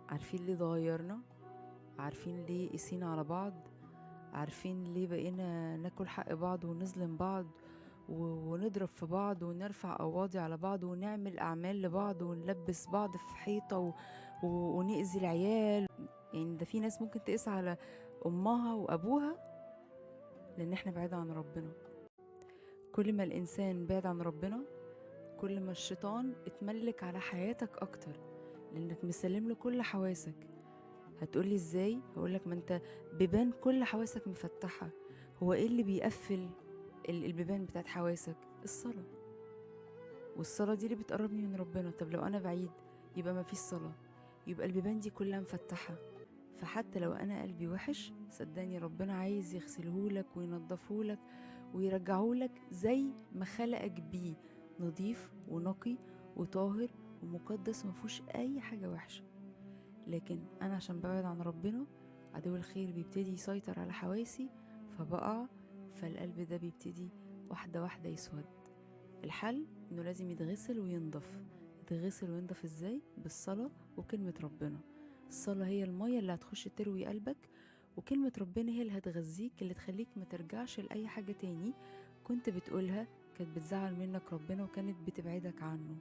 عارفين ليه اتغيرنا؟ عارفين ليه قسينا على بعض؟ عارفين ليه بقينا ناكل حق بعض ونظلم بعض ونضرب في بعض ونرفع قواضي على بعض ونعمل أعمال لبعض ونلبس بعض في حيطة ونأذي العيال؟ يعني ده في ناس ممكن تقسى على أمها وأبوها لأن احنا بعيد عن ربنا. كل ما الإنسان بعد عن ربنا كل ما الشيطان اتملك على حياتك أكتر، لأنك مسلم له كل حواسك. هتقولي ازاي؟ هقولك ما انت بيبان كل حواسك مفتحة. هو ايه اللي بيقفل البيبان بتاعت حواسك؟ الصلاة. والصلاة دي اللي بتقربني من ربنا. طب لو انا بعيد يبقى ما فيش صلاة، يبقى البيبان دي كلها مفتحة. فحتى لو انا قلبي وحش صدقني ربنا عايز يغسلهولك وينظفهولك ويرجعهولك زي ما خلقك بيه، نظيف ونقي وطاهر ومقدس ومفيهوش اي حاجة وحشة. لكن انا عشان ببعد عن ربنا عدو الخير بيبتدي يسيطر على حواسي، فبقع، فالقلب ده بيبتدي واحدة واحدة يسود. الحل انه لازم يتغسل وينضف. يتغسل وينضف ازاي؟ بالصلاة وكلمة ربنا. الصلاة هي المية اللي هتخش تروي قلبك، وكلمة ربنا هي اللي هتغذيك، اللي تخليك ما ترجعش لأي حاجة تاني كنت بتقولها كانت بتزعل منك ربنا وكانت بتبعدك عنه.